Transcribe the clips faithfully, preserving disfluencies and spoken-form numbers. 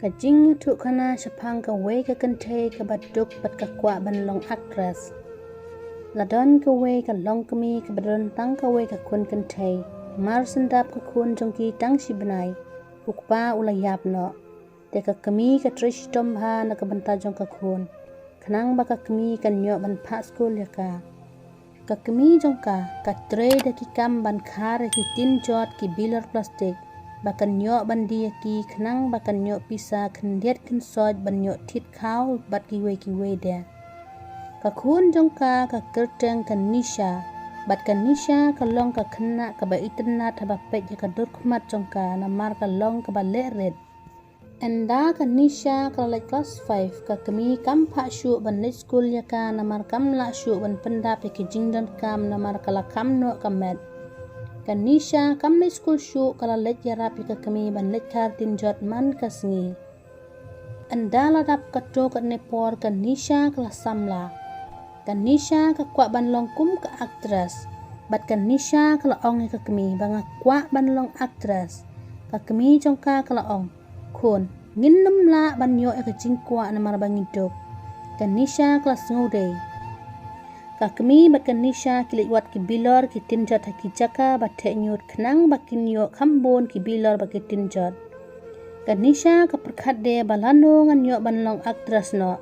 Ka jingïathuhkhana shaphang kawei ka kynthei kaba duk bad ka kwah ban long actress. La don kawei ka longkmie kaba don tang kawei ka khun kynthei. Mar shen dap ka khun jong ki tang shi bnai, u kpa u la ïap noh. Te ka kmie ka trei shitom bha na ka bynta jong ka khun, khnang ba ka kmie kan ïoh ban phah skul ïa ka. Ka kmie jong ka ka trei da ki kam ban khar ïa ki tin jot, ki bilor plastik, ba kan ïoh ban die ïa ki, khnang ba kan ïoh pisa khyndiat khynsoit ban ïoh thied khaw bad kiwei kiwei de. Ka khun jong ka ka kyrteng ka Nisha, bad ka Nisha ka long ka khynnah kaba itynnad haba peit ïa ka dur khmat jong ka, namar ka long kaba leh rit. Ynda ka Nisha ka la leit klas five, ka kmie kam phah shuh ban leit skul ïa ka, namar kam lah shuh ban pyndap ïa ki jingdonkam, namar ka la kham noh ka met. Ka Nisha kam leit skul shuh, ka la leit ïarap ïa ka kmie ban leit khar tin jot man ka sngi. Ynda la dap katto katne por, ka Nisha ka la samla. Ka Nisha ka kwah ban long kum ka actress. Bad ka Nisha ka la ong ïa ka kmie ba nga kwah ban long actress. Ka kmie jong ka ka la ong, khun, ngin nym lah ban ïoh ïa ka jingkwah namar ba ngi duk. Ka Nisha ka la sngewdei. Ka kmie bad ka Nisha ki leit wad ki bilor ki tin jot ha ki jaka ba theh ñiut, khnang ba kin ïoh kham bun ki bilor bad ki tin jot. Ka Nisha ka pyrkhat de ba lano ngan ïoh ban long actress noh.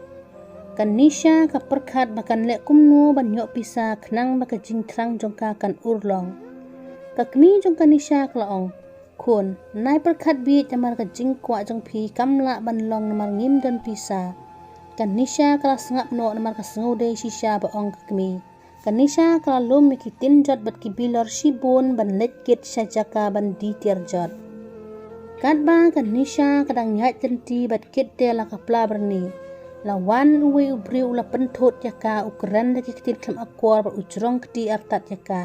Ka Nisha ka pyrkhat ba kan leh kumno ban ïoh pisa, khnang ba ka jingthrang jong ka kan urlong. Ka kmie jong ka Nisha ka la ong, khun, nai pyrkhat bieit, namar ka jingkwah jong phi kam lah ban long namar ngim don pisa. Ka Nisha ka la sngap noh namar ka sngewdei shisha ba ong ka kmie. Ka Nisha ka la lum ïa ki tin jot bad ki bilor shibun ban leit kit sha jaka ban die tiar jot. Katba ka Nisha ka dang ïaid lynti bad kit de la ka pla byrni, la wan uwei u briew u la pynthut ïa ka, u kren da ki ktien khlem akor bad u jrong kti artat ïa ka.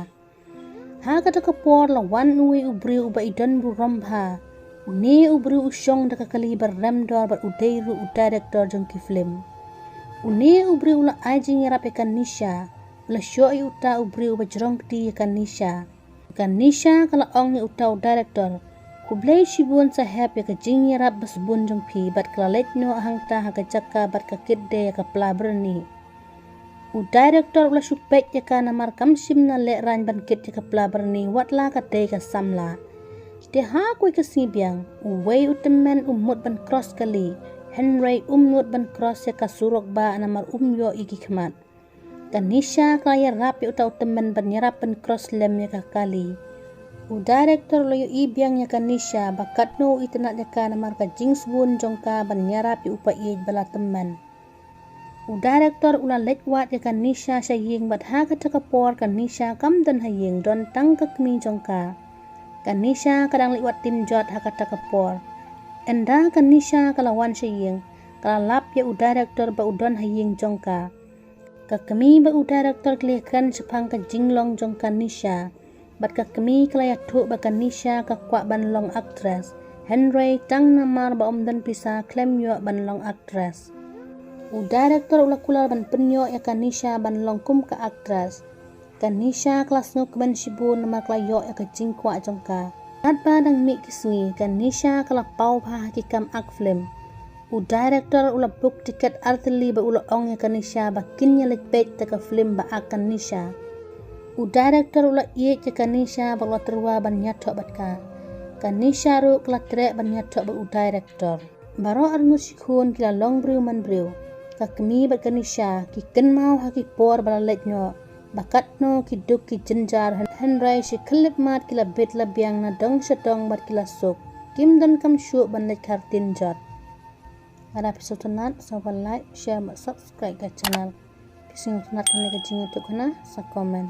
Ha kata ka por la wan uwei u briew uba i don burom bha. Une u briew u shong da ka kali ba rem dor bad u dei ruh u director jong ki film. Une u briew u la ai jingïarap ïa ka Nisha. U la shoh ïa uta u briew uba jrong kti ïa ka Nisha. Ka Nisha ka la ong ïa uta u director, khublei shibun saheb ïa ka jingïarap ba sbun jong phi, bad ka la leit noh hangta ha ka jaka bad ka kit de ïa ka pla byrni. U director u la shu peit ïa ka namar kam shym na lehraiñ ban kit ïa ka pla byrni, wat la ka dei ka samla. Te ha kawei ka sngi biang, uwei u tymmen u mut ban cross kali, hynrei um nud ban cross ïa ka surok ba namar um ïoh ïa ki khmat. Ka Nisha ka la ïarap ïa uta u tymmen ban ïarap ban cross lem ïa ka kali. U director u la ïohi biang ïa ka Nisha ba katno u itynnad ïa ka namar ka jingsbun jong ka ban ïarap ïa u paid ba la tymmen. U director u la leit wad ïa ka Nisha sha ïing, bad ha kata ka por ka Nisha kam don ha ïing, don tang ka kmie jong ka. Ka Nisha ka dang leit wad tin jot ha kata ka por. Ynda ka Nisha ka la wan sha ïing, ka la lap ïa u director ba u don ha ïing jong ka. Ka kmie bad u director ki la ïakren shaphang ka jinglong jong ka Nisha. Bad ka kmie ka la ïathuh ba ka Nisha ka kwah ban long actress, hynrei tang namar ba um don pisa khlem ïoh ban long actress. U director u la kular ban pynïoh ïa ka Nisha ban long kum ka actress. Ka Nisha ka la sngewkmen shibun namar ka la ïoh ïa ka jingkwah jong ka. Katba dang mih ki sngi, ka Nisha ka la paw bha ha ki kam act film. U director u la book tiket artylli bad u la ong ïa ka Nisha ba kin ïa leit peit da ka film ba act ka Nisha. U director u la ïeit ïa ka Nisha bad u la tyrwa ban ïathoh bad ka. Ka Nisha ruh ka la treh ban ïathoh bad u director. Baroh arngut shi khun ki la long briew man briew. Ka kmie bad ka Nisha ki kynmaw ha ki por ba la leit noh, ba katno ki duk ki jynjar, hynrei shi khyllipmat ki la bit la biang na dong sha dong bad ki la suk. Kim donkam shuh ban leit khar tin jot. Lada phi sngewtynnad, sngewbha like, share bad subscribe ka channel. Phi sngewtynnad kane ka jingïathuhkhana, sa comment.